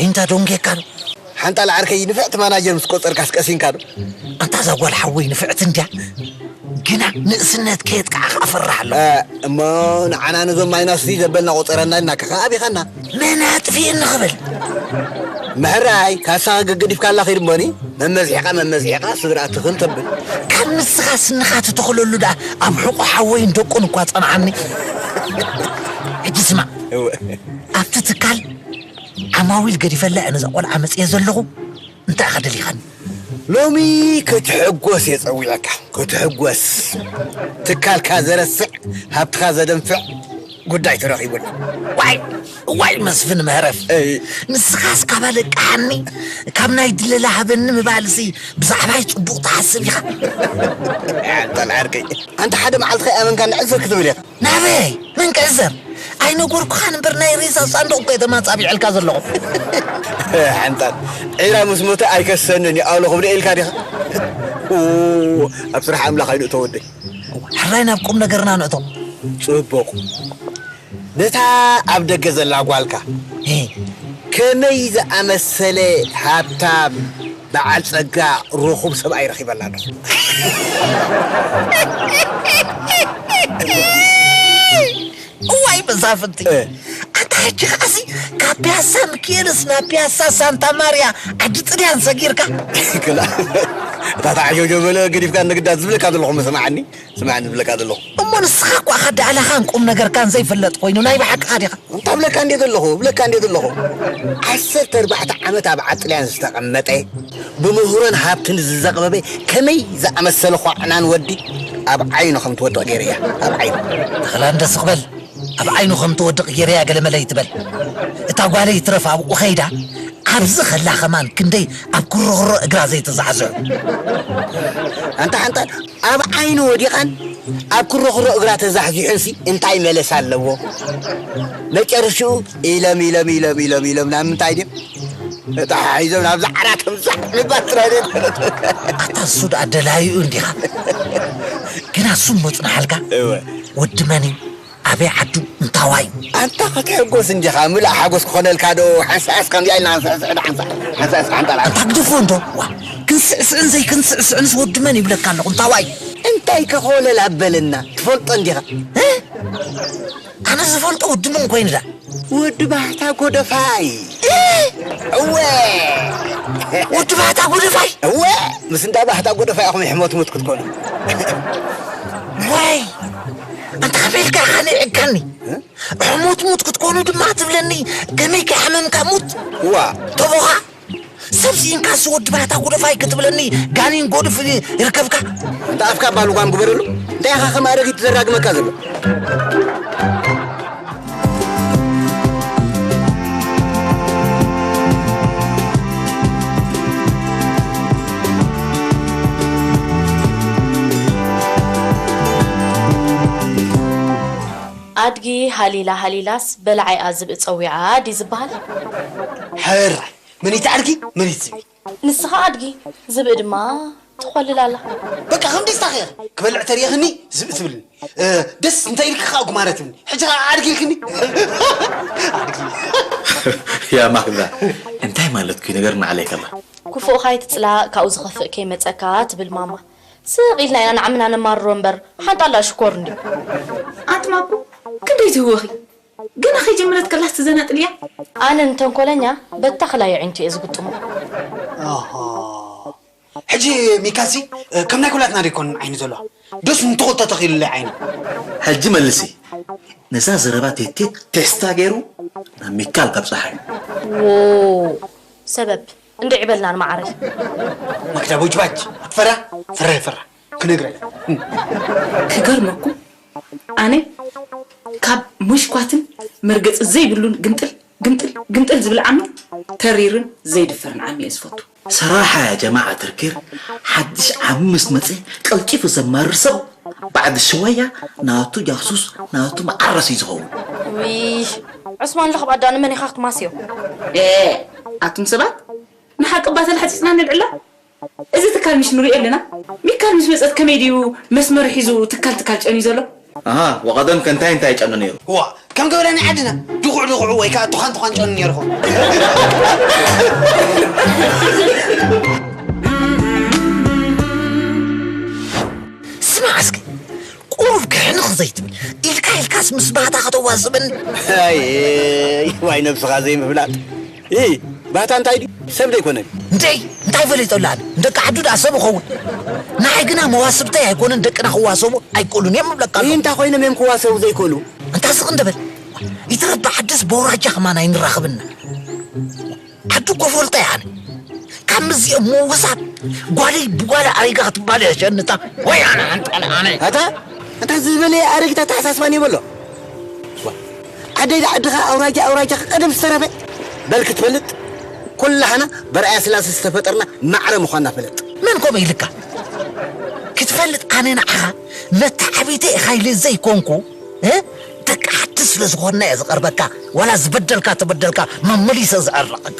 እንታይ ደንጌካ ኣሎ? ሓንጣል ዓርከይ፣ ንፍዕቲ ማናጀር ምስ ቆጸርካስ ቀሲንካ ዶ? ኣንታ እዛ ጓል ሓወይ ንፍዕቲ እንድያ፣ ግና ንእስነት ከየጥቅዓኻ እፈርሕ ኣለኹ። እ፣ እሞ ንዓና ነዞም ማይናስ ዘበልና ቆጸረና ኢልና ከ ኣቢኻና። መን ኣጥፊእኒ ክብል? ምሕራይ፣ ካሳኻ ገገዲፍካላ ኺድ እሞኒ፣ መመዝሒኻ፣ መመዝሒኻ፣ ስድራ ትኽን ተብል። ካብ ንስኻ ስንኻ ትተኽለሉ ደኣ ኣብ ሕቖ ሓወይን ደቁን እኳ ጸንዓኒ። ሕጂ ስማዕ፣ እወ። ኣብቲ ትካል ዓማዊል ገዲፈላ እየ ነዛ ቆልዓ መጽየ ዘለኹ። እንታይ ኢኻ ደሊኻኒ? ሎሚ ክትሕጎስ እየ ጸዊዐካ። ክትሕጎስ። ትካልካ ዘረስዕ፣ ሃብትኻ ዘደንፍዕ ጉዳይ ተረኺቡና። ዋይ፣ ዋይ መስፍን መህረፍ። እይ። ንስኻስ ካብ ኣለቅሓኒ፣ ካብ ናይ ድለላ ሃበኒ ምባልሲ ብዛዕባይ ጽቡቕ ትሓስብ ኢኻ። ኣንታ ንዓርከይ፣ ኣንታ ሓደ መዓልቲ ከይኣመንካ ንዕዘር ክትብል ኢኻ። ናበይ? መን ክዕዘር? ኣይነገርኩኻን እምበር ናይ ሬሳ ሳንዱቕ እኮ እየ ተማጻቢዐልካ ዘለኹ። ሓንጣል፣ ዒራ ምስ ሞተ ኣይከሰንን እዩ ኣውሎ ክብሎ ኢልካ ዲኻ? ኡ፣ ኣብ ስራሕ ኣምላኽ ኣይንእቶ ወደይ። ሕራይ ናብ ቁም ነገርና ንእቶ። ጽቡቕ። ነታ ኣብ ደገ ዘላ ጓልካ ሄ። ከመይ ዝኣመሰለ ሃብታም በዓል ጸጋ ርኹም ሰብኣይ ረኺበላ ኣለኹ። እዋይ መዛፍንቲ። እ። ኣታ ሕጂ ከዓሲ ካብ ፒያሳ ሚካኤልስ ናብ ፒያሳ ሳንታ ማርያ ዓዲ ጥልያን ሰጊርካ። ክላ-፣ እታ ተዓጀውጀው በለ ገዲፍካ ንግዳት ዝብለካ ዘለኹ ስምዓኒ፣ ስምዓኒ ዝብለካ ዘለኹ። እሞ ንስኻ እኳ ከዳዕላኻን ቁም ነገርካን ዘይፍለጥ ኮይኑ ናይ ብሓቅኻ ዲኻ? እንታይ እብለካ እንዴ ዘለኹ፣ እብለካ እንዴ ዘለኹ። ዓሰርተ ኣርባዕተ ዓመት ኣብ ዓጥልያን ዝተቐመጠ፣ ብምህሮን ሃብትን ዝዘቕበበ ከመይ ዝኣመሰለ ኳዕናን ወዲ ኣብ ዓይኑ ከም ትወድቕ ገይረያ፣ ኣብ ዓይኑ። ተኽላ እንደስ ክበል፣ ኣብ ዓይኑ ከም ትወድቕ ገይረያ ገለመለ ይትበል። እታ ጓለይ ይትረፍ ኣብኡ ኸይዳ፣ ኣብዚ ከላ ከማን ክንደይ ኣብ ኩሮኩሮ እግራ ዘይተዛሕዝሑ። ኣንታ ሓንጣል፣ ኣብ ዓይኑ ወዲቓን ኣብ ኩሮኩሮ እግራ ተዛሕዚሑንሲ እንታይ መለሳ ኣለዎ? መጨረሽኡ ኢሎም ኢሎም ኢሎም ኢሎም ኢሎም ናብ ምንታይ ድዮም? ተተሓሒዞም ናብዛ ዓራት ምሳሕ ምባል ጥራይ ድዮም? ኣታ እሱ ደኣ ደላይኡ እንዲኻ። ግና እሱ መጽናሓልካ? እወ። ወዲ መን እዩ? ኣበይ ዓዱ? እንታዋይ? ኣንታ ክትሕጎስ እንዲኻ፣ ምሉእ ሓጎስ ክኾነልካ ዶ ሓንሳእስ ከምዚኣ ኢልና ንስዕስዕ ዶ ሓንሳእ? ሓንሳእስ ሓንጣል ኣንታ ግደፎ እንዶ። ዋ፣ ክንስዕስዕን ዘይክንስዕስዕንስ ወዲ መን ይብለካ ኣለኹ? እንታዋይ? እንታይ ከኾለል ኣበለና? ትፈልጦ እንዲኻ? እ? ኣነ ዝፈልጦ ወዲ መን ኮይኑ ደኣ? ወዲ ባህታ ጎደፋይ። እ? እወ። ወዲ ባህታ ጎደፋይ? እወ። ምስ እንዳ ባህታ ጎደፋይ ኢኹም ሕሞትሙት ክትኮኑ። ወይ፣ ኣንታ ከመይ ኢልካ ኢኻ ንዒግካኒ? እ? ሕሞትሙት ክትኮኑ ድማ ትብለኒ፣ ከመይ ከይሓመምካ ሙት? ዋ። ተቦኻ? ሰብ ስኢንካስ ወዲ ባህታ ጉደፋይ ክትብለኒ፣ ጋኒን ጎድፍ ይርከብካ? እንተ ኣፍካ እባ ልጓም ግበረሉ። እንታይ ኢኻ ከም ኣረጊት ዘራግመካ ዘሎ? ኣድጊ ሃሊላ ሃሊላስ በላዓይኣ ዝብኢ ጸዊዓ ድዩ ዝበሃል? ሕራይ፣ መኒት ኣድጊ፣ መኒት ዝብኢ። ንስኻ ኣድጊ፣ ዝብኢ ድማ ትኾልል ኣላ። በቃ፣ ከም ደስታ ኸይር ክበልዕ ተሪእኽኒ ዝብኢ ትብልኒ። እ፣ ደስ እንታይ ኢልካ ኸኣ ጉማረ ትብልኒ። ሕጂ ኸኣ ኣድጊ ኢልክኒ። ኣድጊ። ያ ማክዳ፣ እንታይ ማለትኩ እዩ? ንገርና ዓለይ ከላ። ክፉእኻ ኣይትጽላእ፣ ካብኡ ዝኸፍእ ከይመጸካ ትብል ማማ። ስቕ ኢልና ኢና ንዓምና ነማርሮ እምበር፣ ሓንጣላ ሽኮር እንድዩ። ኣንቲ ማኩ፣ ክንደይ ትህወኺ? ገና ከይጀመረት ከላስ ትዘናጥልያ? ኣነ ንተንኮለኛ በታኽላይ ኣዒንቱ እየ ዝግጥሞ። ኣሃ። ሕጂ ሚካሲ፣ ከም ናይ ኩላትና ዶ ይኮን ዓይኒ ዘለዋ? ዶስ ንተኾቶ ተኺሉለይ ዓይኒ? ሕጂ መልሲ። ነዛ ዘረባ ቴቴ ቴስታ ገይሩ ናብ ሚካል ካብ ጸሓይ። ዎ፣ ሰበብ እንድዒ በልና ንመዓረይ። ማክዳ ቦጅባጅ፣ ኣትፈራ? ፈራ፣ ፈራ። ክነግረካ። ክገርመኩም፣ ኣነ ካብ መሽኳትን መርገጺ ዘይብሉን ግምጥል፣ ግምጥል፣ ግምጥል ዝብል ዓሚ ተሪርን ዘይድፈርን ዓሚ እየ ዝፈቱ። ሰራሓ ያ ጀማዓ ትርኪር ሓድሽ ዓሚ ምስ መጸ ቀልጢፉ ዘማርር ሰብ ባዕዲ ሽወያ ናቱ ጃሱስ ናቱ መዓረስ እዩ ዝኸውን። ውይ፣ ዑስማን ለኽባዳ ንመን ኢኻ ክትማስዮ? ኤ፣ ኣቱም ሰባት ንሓቂ እባ ተላሕጺጽና ንልዕላ። እዚ ትካል ምሽ ንሪኦ ኣለና። ሚካል ምስ መጸት ከመይ ድዩ መስመሩ ሒዙ ትካል ትካል ጨንዩ ዘሎ? ኣሃ፣ ወቐደም ከ እንታይ እንታይ ጨኑ ነይሩ? ዋ፣ ከም ገበላ ናይ ዓድና ድኹዕ ድኹዕ ወይ ከኣ ቱኻን ቱኻን ጨኑ ነይሩ ኾን። ስማዕ እስኪ፣ ቁሩብ ክሕንኽ ዘይትብል? ኢልካ ኢልካስ ምስ ባህታ ከተዋስበኒ? ኣይ፣ ዋይ ነብስኻ ዘይምፍላጥ። ኢ፣ ባህታ እንታይ ድዩ? ሰብ ዶ ኣይኮነን? እንተይ፣ እንታይ ፈሊጠሉ ኣነ? ንደቂ ዓዱ ደኣ ሰብ እኸውን? ንዓይ ግና መዋስብተይ ኣይኮነን፣ ደቅና ክዋሰቡ ኣይክእሉን እዮም እብለካ ኣለኹ። እንታይ ኮይኖም እዮም ክዋሰቡ ዘይክእሉ? እንታ ስቕ እንደ በል። ይትረፍ ብዓድስ በውራጃ ከማን ኣይንራኸብና። ዓዲ እኮ ፈልጠ እየ ኣነ። ካብ ምዚኦም ምውሳብ፣ ጓለይ ብጓለ ኣሪጋ ክትባል እየ ሸንታ። ወይ ኣነ፣ ኣንተ ኣነ፣ ኣነ። ኣታ፣ ኣታ ዝበለ ኣረጊት ኣተሓሳስባ እኒኦ በሎ። ዋ፣ ዓደይ ዶ ዓድኻ ኣውራጃ ኣውራጃ ቀደም ዝተረፈ? በል ክትፈልጥ፣ ኩላህና በርኣያ ስላሴ ዝተፈጠርና ማዕረ ምዃንና ፍለጥ። መን ከምኡ ኢልካ? ክትፈልጥ ኣነ ንዓኻ መተዓቢተይ ኢኻ ኢለ ዘይኮንኩ፣ እ? ደቂ ዓዲ ስለ ዝኾንና እየ ዝቐርበካ፣ ዋላ ዝበደልካ ተበደልካ መመሊሰ ዝዕረቐካ።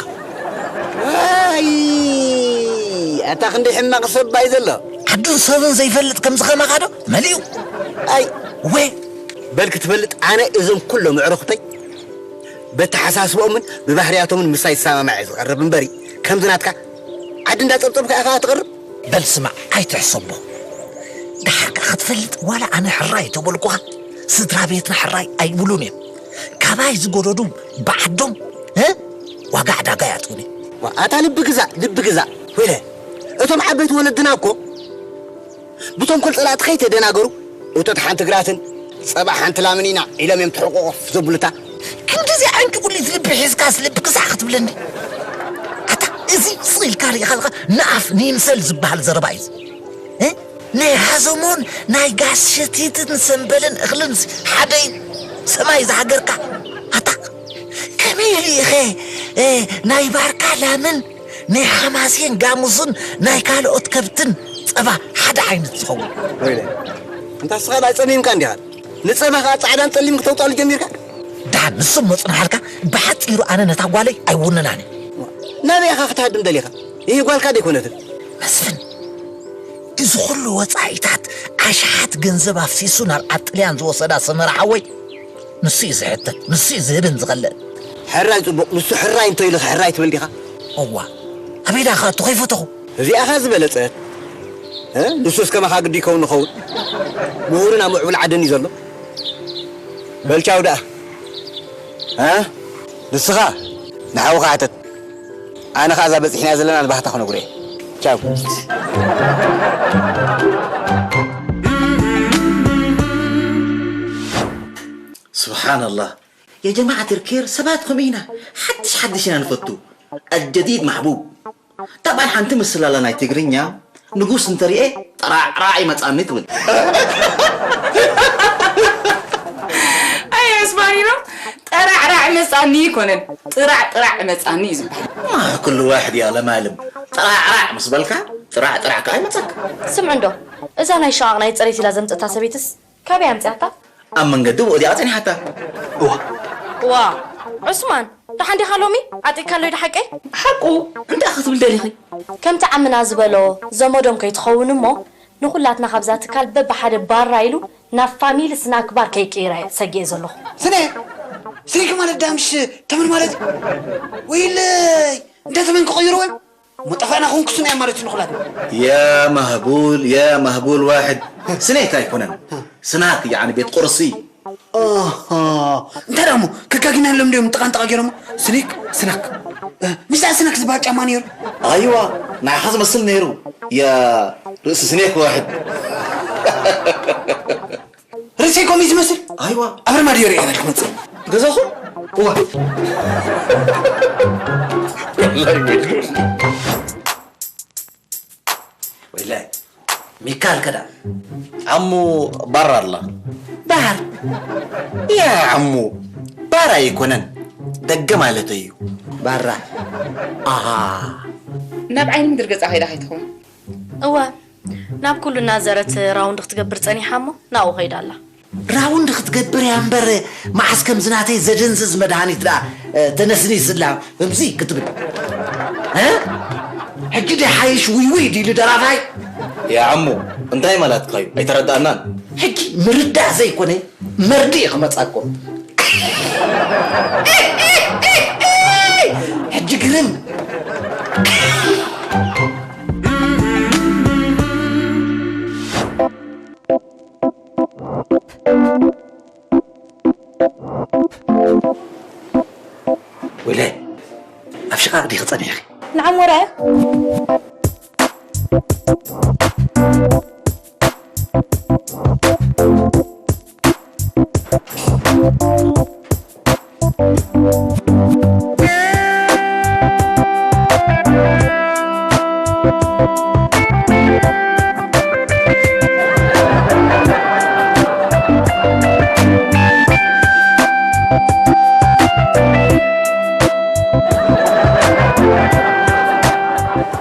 ዋይ፣ ኣታ ክንደይ ሕማቕ ሰብ ባይ ዘሎ። ዓዱን ሰብን ዘይፈልጥ ከምዚ ከማኻ ዶ መሊኡ? ኣይ፣ ወ- በል ክትፈልጥ ኣነ እዞም ኩሎም ኣዕሩኽተይ በተሓሳስብኦምን ብባህርያቶምን ምሳይ ዝሰማማዕ እየ ዝቐርብ እምበሪ፣ ከምዚ ናትካ ዓዲ እንዳጸብጸብካ ኢኻ ትቐርብ? በል ስማዕ፣ ኣይትሕሰቦ። ደሓር ከኣ ክትፈልጥ፣ ዋላ ኣነ ሕራይ ተበልኩኻ፣ ስድራ ቤትና ሕራይ ኣይብሉን እዮም። ካባይ ዝጎደዱ ብዓዶም፣ እ? ዋጋ ዕዳጋ ያጥኡኒ። ዋ፣ ኣታ ልቢ ግዛእ፣ ልቢ ግዛእ። ወይለ፣ እቶም ዓበይቲ ወለድና እኮ ብተንኮል ጸላእቲ ከይተደናገሩ፣ እቶት ሓንቲ ግራትን ጸባ ሓንቲ ላምን ኢና ኢሎም እዮም ተሕቆቆፍ ዘብሉታ። ክንድዚ ዓንቂ ቁሊት ልቢ ሒዝካስ ልቢ ግዛእ ክትብለኒ? ኣታ፣ እዚ ስቕ ኢልካ ርኢኻ ኣለኻ፣ ንኣፍ ንይምሰል ዝበሃል ዘረባ እዩ። እ? ናይ ሃዘሞን ናይ ጋሽ ሸቲትን ሰምበልን እኽልን ሓደ እዩ። ሰማይ ዝሃገርካ። ኣታ፣ ከመይ ኢሉ ኢኸ እ፣ ናይ ባርካ ላምን ናይ ሓማሴን ጋሙስን ናይ ካልኦት ከብትን ጸባ ሓደ ዓይነት ዝኸውን። ወይለ፣ እንታ ንስኻ ናይ ጸሚምካ እንዲኻ። ንጸባ ከኣ ጻዕዳን ጸሊምን ክተውጣሉ ጀሚርካ። ደሓን ንሶም መጽንሓልካ፣ ብሓጺሩ ኣነ ነታ ጓለይ ኣይውንናን እየ። ናበይ ኢኻ ክትሃድም ደሊኻ? ይህ ጓልካ ደይኮነትን። መስፍን፣ እዚ ኩሉ ወጻኢታት ኣሽሓት ገንዘብ ኣፍሲሱ ናብ ዓጥልያን ዝወሰዳ ሰመራ ሓወይ፣ ንሱ እዩ ዝሕተት፣ ንሱ እዩ ዝህብን ዝኸልእን። ሕራይ ጽቡቕ፣ ንሱ ሕራይ እንተ ኢሉኺ ሕራይ ትብል ዲኻ? እዋ፣ ኣበይ ደኣ ክኣቱ ከይፈተኹ? እዚኣ ኸ ዝበለጸት? እ? ንሱስ ከማኻ ግዲ ይከውን ንኸውን? ምሁርን ኣብ ምዕቡል ዓድን እዩ ዘሎ። በል ቻው ደኣ። እ? ንስኻ ንሓውኻ ሕተት። ኣነ ኸኣ እዛ በጺሕናያ ዘለና ንባህታ ክነግሮ እየ። ቻው። سبحان الله. يا جماعة الخير، ሰባት ከምኡ ኢና ሓድሽ ሓድሽ ኢና ንፈቱ። الجديد محبوب. طبعا ሓንቲ ምስላ ኣላ ናይ ትግርኛ፣ ንጉስ እንተሪኤ ጥራዕራዕ ይመጻኒ ትብል። ኣየ እስባኒኖ፣ ጠራዕራዕ መጻኒ ይኮነን፣ ጥራዕ ጥራዕ መጻኒ እዩ ዝበሃል። ما كل واحد يا لمالم ጥራዕራዕ ምስ በልካ ጥራዕ ጥራዕ ከኣ ይመጻካ። ስምዕ እንዶ፣ እዛ ናይ ሸቓቕ ናይ ጽሬት ኢላ ዘምጸእታ ሰበይትስ ካበይ ኣምጺኣታ? ኣብ መንገዲ ብኡ እዚኣ ጸኒሓታ። እዋ ዋ ዑስማን፣ ደሓን ዲኻ ሎሚ? ዓጢቕካሎይ ዶ ሓቀይ? ሓቁ እንታይ ክትብል ደሊኺ? ከምቲ ዓምና ዝበሎ ዘመዶም ከይትኸውን እሞ ንኹላትና ካብዛ ትካል በብሓደ ባራ ኢሉ ናብ ፋሚሊ ስናክ ባር ከይቅይራ እየ ሰጊኤ ዘለኹ። ስነ ስሪክ ማለት ዳምሽ ተምን ማለት እዩ። ወይለይ እንደ ተመን ክቕይርዎ እዮም። እሞ ጠፋእና ክውን ክሱን እያ ማለት እዩ ንኹላትና። يا مهبول يا مهبول واحد ስኔክ ኣይኮነን ስናክ ያዕኒ ቤት ቁርሲ ኣሃ እንታይ ደኣ እሞ ከጋጊና የሎም ድዮም ጥቓን ጥቓ ገይሮሞ ስኒክ ስናክ እ፣ ምስ ደኣ ስናክ ዝበሃል ጫማ ነይሩ ኣይዋ ንዓኻ ዝመስል ነይሩ ያ ርእሲ ስኔክ ዋሕድ ርእሰይ ከምኡ እዩ ዝመስል ኣይዋ ኣብ ርማድዮ ርእየ ክመፅእ ገዛኹም እዋ ወይላይ ሚካል ከዳ ዓሙ ባር ኣላ ባር ያ ዓሙ ባር ኣይኮነን ደገ ማለት እዩ ባራ ኣሃ ናብ ዓይኒ ምድሪ ገጻ ከይዳ ከይትኸውን እወ ናብ ኩሉ እናዘረት ራውንድ ክትገብር ጸኒሓ እሞ ናብኡ ከይዳ ኣላ ራውንድ ክትገብር እያ እምበር መዓስ ከምዚ ናተይ ዘደንዝዝ መድሃኒት ደኣ ተነስኒስላ እምዚ ክትብል እ? ሕጂ ዶ ሓይሽ ውይ ውይ ድኢሉ ደራፋይ? ያ ዓሙ እንታይ ማላትካ እዩ ኣይተረዳእናን። ሕጂ ምርዳእ ዘይኮነ መርድእ እዩ ክመጻኩም። ሕጂ ግርም ወይለ ኣብ ሽቓቕ ዲኺ ጸኒሕኺ? ንዓም ወረ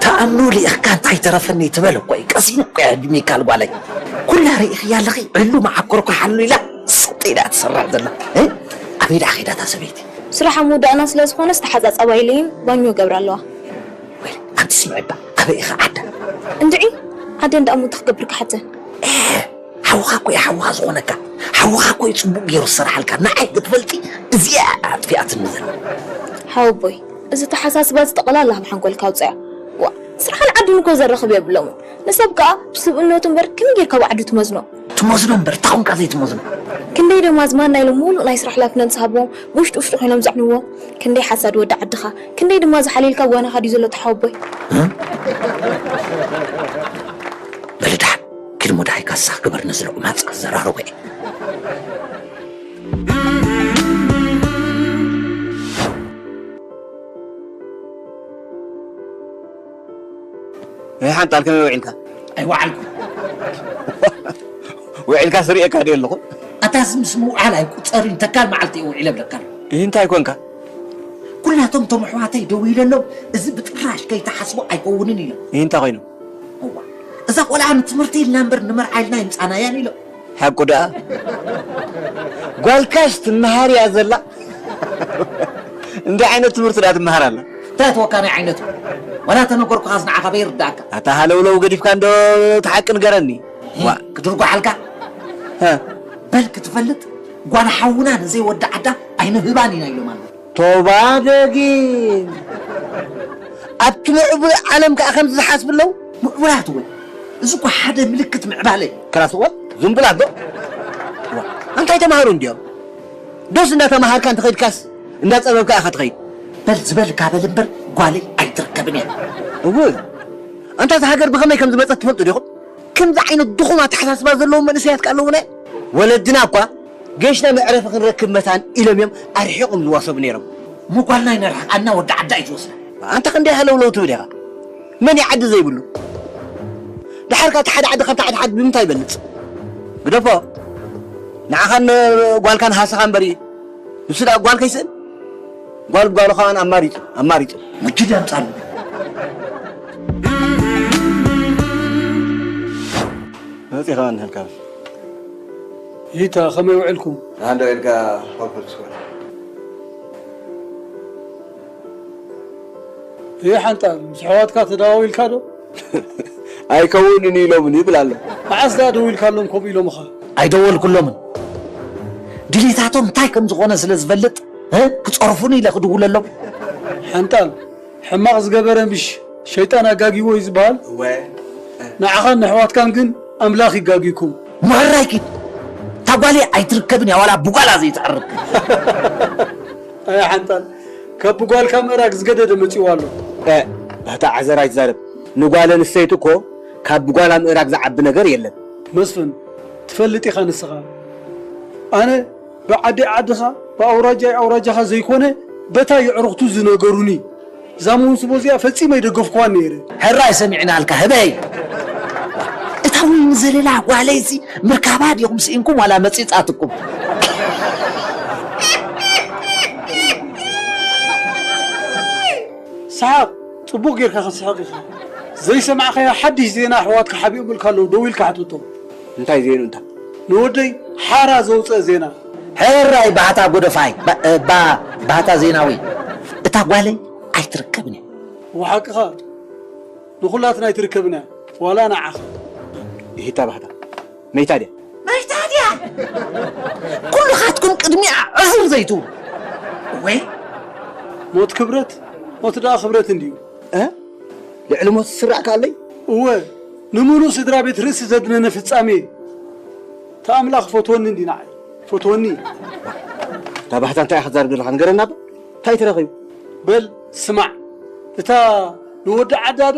ተኣምኖ ልኢኽካ እንታይ ተረፈኒ ትበል እኮ እዩ ቀሲኑ እኮ እያ ሚካል ጓለይ ኩላ ርኢኽያ ኣለኺ ዕሉ መዓኮርኳ ሓሉ ኢላ ስጥ ኢላ ትሰርሕ ዘላ እ? ኣበይ ደኣ ኸይዳ እታ ሰበይቲ ስራሓ ምውዳእና ስለ ዝኾነ ዝተሓጻጸባ ኢለይን ባኞ ገብራ ኣለዋ ወይ ኣንቲ ስምዒ እባ ኣበይ ኢኻ ዓዳ እንድዒ ዓደን ደኣ ምንታይ ክገብር ክሓተን ሓውኻ እኮ እዩ ሓውኻ ዝኾነካ ሓውኻ እኮ እዩ ፅቡቅ ገይሩ ዝሰርሓልካ ንዓይ ክትፈልጢ እዚኣ ኣጥፊኣትኒ ዘላ ሓወቦይ እዚ ተሓሳስባ እዚ ጠቕላላ ካብ ሓንጎልካ ኣውፅኣ ዋ ስራሕን ዓድን እኮ ዘራኽብ የብሎምን ንሰብ ከዓ ብስብእነቱ እምበር ከመይ ጌርካ ብዓዱ ትመዝኖ ትመዝኖ እምበር ታኹንካ ዘይትመዝኖ ክንደይ ደም ኣዝማድ ናይ ሎም ሙሉእ ናይ ስራሕ ላይፍነንስ ሃብዎም ብውሽጢ ውሽጢ ኮይኖም ዘዕንዎ ክንደይ ሓሳድ ወዲ ዓድኻ ክንደይ ድማ ዝሓልየልካ ጓናኻ ድዩ ዘሎ ተሓወቦይ በልዳን ኪድ ሙዳይ ካሳ ግበር ነዚ ሎቕማጽ ክዘራረቦ እየ ሓንጣል ከመይ ውዒልካ? ኣይወዓልኩ። ውዒልካ ስሪኤካ ድየ ኣለኹ? ኣታ ስም ስም ውዓል ኣይቁጸርን ተካል መዓልቲ እየ ውዒለ ብለካ። ይህ እንታይ ኮንካ? ኩላ እቶም ቶም ኣሕዋተይ ደው ኢለሎም፣ እዚ ብጥራሽ ከይተሓስቦ ኣይከውንን ኢሎም። ይህ እንታይ ኮይኑ? እዋ፣ እዛ ቆልዓ ንትምህርቲ ኢልና እምበር ንመርዓ ኢልና ይምፃናያን ኢሎም። ሓቁ ደኣ? ጓልካስ ትመሃር እያ ዘላ። እንታይ ዓይነት ትምህርቲ ደኣ ትመሃር ኣላ? እንታይ ተወካ ናይ ዓይነቱ? ዋላ ተነገርኩኻስ ንዓኻ በይርዳእካ። ኣታ ሃለውለው ገዲፍካ እንዶ እቲ ሓቂ ንገረኒ። ዋ። ክድርጓሓልካ? ሀ። በል ክትፈልጥ ጓል ሓውና ንዘይወዲ ዓዳ ኣይንህባን ኢና ኢሎም ኣለዉ። ቶባ ደጊም ኣብቲ ምዕቡል ዓለም ከኣ ከምዚ ዝሓስቡ ኣለዉ። ምዕቡላት እውን፣ እዚ እኮ ሓደ ምልክት ምዕባለ እዩ። ክላስ እወ ዝንቡላት ዶ? ዋ፣ እንታይ ተማሃሩ እንዲዮም? ዶስ እንዳተማሃርካ እንተኸይድካስ እንዳጸበብካ ኢኻ ትኸይድ። በል ዝበልካ በል እምበር ጓለይ ኣይትርከብን እያ። እወ፣ ኣንታ እዛ ሃገር ብኸመይ ከም ዝመጸት ትፈልጡ ዲኹም? ከምዚ ዓይነት ድኹም ኣተሓሳስባ ዘለዎም መንእሰያት ከ ኣለዉና እዮም። ወለድና እኳ ገሽና መዕረፊ ክንረክብ መታን ኢሎም እዮም ኣርሒቖም ዝዋሰቡ ነይሮም። እሞ ጓልና ኣይነርሕቓና ወዲ ዓዲ ኣይትወስዳ። ኣንታ ክንደይ ሃለውለው ትብል ኢኻ? መን እዩ ዓዲ ዘይብሉ? ደሓር ከ እቲ ሓደ ዓዲ ካብቲ ሓደ ዓዲ ብምንታይ ይበልጽ? ግደፎ። ንዓኻን ጓልካን ሃሰኻ እምበር እዩ። ንሱ ደኣ ጓል ከይስእን? ጓል ጓሉ ከኣን ኣማሪጹ፣ ኣማሪጹ። ምጅድ ኣምጻሉ። መጺኻ እንሀልካ። ይታ፣ ከመይ ውዕልኩም? ኣንዶ ኢልካ ኮልኮል ስኮላ። ይህ ሓንጣል፣ ምስ ኣሕዋትካ ተደዋዊልካ ዶ? ኣይከውንን ኢሎምኒ ይብል ኣሎ። መዓስ ደኣ ደዊልካሎም ከምኡ ኢሎምኻ? ኣይደወልኩሎምን። ድሌታቶም እንታይ ከም ዝኾነ ስለ ዝፈልጥ፣ እ፣ ክጸርፉኒ ኢለ ክድውለሎም። ሓንጣል፣ ሕማቕ ዝገበረ ምሽ ሸይጣን ኣጋጊዎ እዩ ዝበሃል? እወ። ንዓኻን ንኣሕዋትካን ግን ኣምላኽ ይጋጊኩም። መራይ ኪድ። እታ ጓለይ ኣይትርከብን እያ፣ ዋላ ብጓላ ዘይትዕርግ። ኣያ ሓንጣል፣ ካብ ብጓልካ ምእራግ ዝገደደ መጺኡ ኣሎ። እ፣ ባህታ ዓዘር ኣይትዛረብ። ንጓል ኣንስተይቲ እኮ ካብ ብጓላ ምእራግ ዝዓቢ ነገር የለን። መስፍን፣ ትፈልጥ ኢኻ ንስኻ። ኣነ ብዓዲ ዓድኻ፣ ብኣውራጃይ ኣውራጃኻ ዘይኮነ፣ በታ የዕሩኽቱ ዝነገሩኒ። እዛ መውስቦ እዚኣ ፈጺመ ኣይደገፍኩዋን ነይረ። ሕራይ ሰሚዕናልካ፣ ህበይ። እታ ወይኒ ዘለላ ጓለይሲ ምርካባ ዲኹም ስኢንኩም ዋላ መጺጻትኩም? ሰሓቕ፣ ጽቡቕ ጌርካ ክትስሕቕ ኢኻ። ዘይሰማዕካዮ ሓድሽ ዜና ኣሕዋትካ ሓቢኦምልካ ኣለዉ፣ ደው ኢልካ ሕተቶም። እንታይ ዜኑ እንታ? ንወደይ ሓራ ዘውፅአ ዜና። ሕራይ ባህታ ጎደፋይ፣ ባ-፣ ባ-፣ ባህታ ዜናዊ። እታ ጓለይ ኣይትርከብን እያ። ወሓቅኻ፣ ንኹላትና ኣይትርከብን እያ፣ ዋላ ንዓኻ። ይሂታ ባህታ። መይታ ድያ? መይታ ድያ? ኩልኻትኩም ቅድሚኣ ዕዝር ዘይትብሉ። ወይ? ሞት ክብረት፣ ሞት ደኣ ክብረት እንድዩ። እ? ልዕሊ ሞት ዝስራዕ ከኣለይ? እወ፣ ንምሉእ ስድራ ቤት ርእሲ ዘድነነ ፍጻሜ። እታ ኣምላኽ ፈትወኒ እንዲ ንዓይ፣ ፈትወኒ። እታ ባህታ እንታይ ኢኻ ትዛረብ ዘለኻ? ንገረና እባ። እንታይ ተረኺቡ? በል ስማዕ፣ እታ ንወዲ ዓዳ ዶ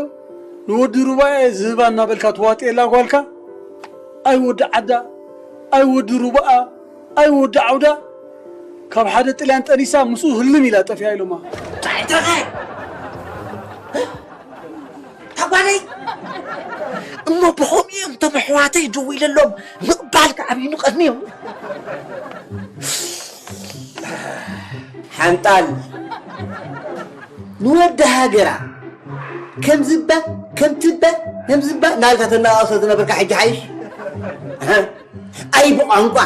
ንወዲ ሩባኣ እየ ዝህባ እናበልካ ትዋጥየላ ጓልካ? ኣይ ወዲ ዓዳ፣ ኣይ ወዲ ሩባኣ፣ ኣይ ወዲ ዓውዳ፣ ካብ ሓደ ጥልያን ጠኒሳ ምስኡ ህልም ኢላ ጠፊኣ ኢሎማ። እንታይ ደኸ? እታ ጓለይ እሞ ብኸምኡ እዮም እቶም ኣሕዋተይ ደው ኢለሎም ምቕባል ከዓብዩኒ ቀድሚዮም። ሓንጣል ንወዲ ሃገራ ከምዝባ ከምትባ ከምዝባ እናልካ ተናቐሶ ዝነበርካ ሕጂ ሓይሽ። ኣይ ብቋንቋ፣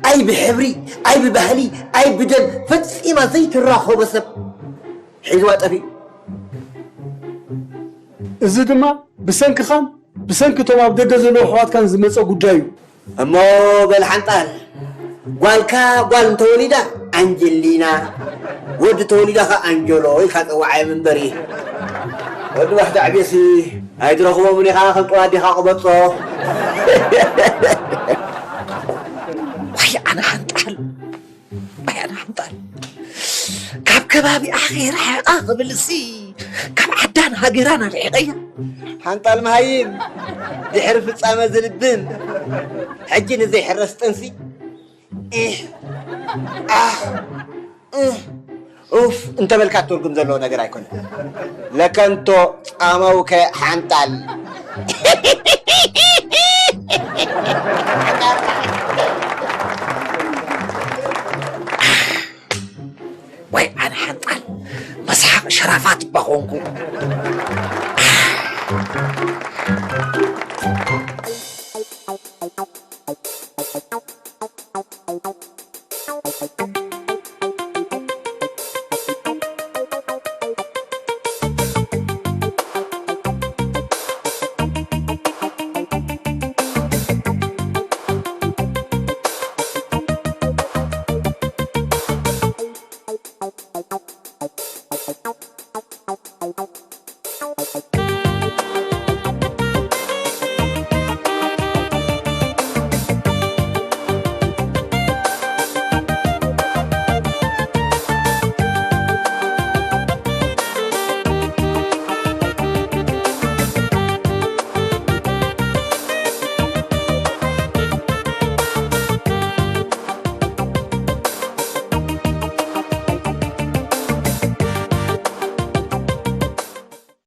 ኣይ ብሕብሪ፣ ኣይ ብባህሊ፣ ኣይ ብደም ፈጺማ ዘይትራኸቦ ሰብ ሒዝዋ ጠፊኡ። እዚ ድማ ብሰንክኻን ብሰንኪ እቶም ኣብ ደገ ዘለዉ ኣሕዋትካን ዝመጸ ጉዳይ እዩ። እሞ በል ሓንጣል፣ ጓልካ ጓል እንተወሊዳ ኣንጀሊና፣ ወዲ ተወሊዳ ኸ ኣንጀሎ ኢልካ ጸውዓዮም እምበሪ። ወዲ ባህ ዳዕቤሲ ኣይትረኽቦምን ኢኻ፣ ከም ጥዋድ ኢኻ ቅበጾ። ዋይ ኣነ ሓንጣል፣ ዋይ ኣነ ሓንጣል። ካብ ከባቢኣ ከይረሓቓ ክብልሲ፣ ካብ ዓዳን ሃገራን ኣርሒቐያ። ሓንጣል መሃይም፣ ድሕሪ ፍጻመ ዝልብም፣ ሕጂ ንዘይሕረስ ጥንሲ፣ ኢሕ፣ ኣኽ፣ እህ፣ ኡፍ እንተበልካ ትርጉም ዘለዎ ነገር ኣይኮነን። ለከንቶ ጻመውከ ሓንጣል። ወይ ኣነ ሓንጣል፣ ከራፋት እባ ኾንኩ።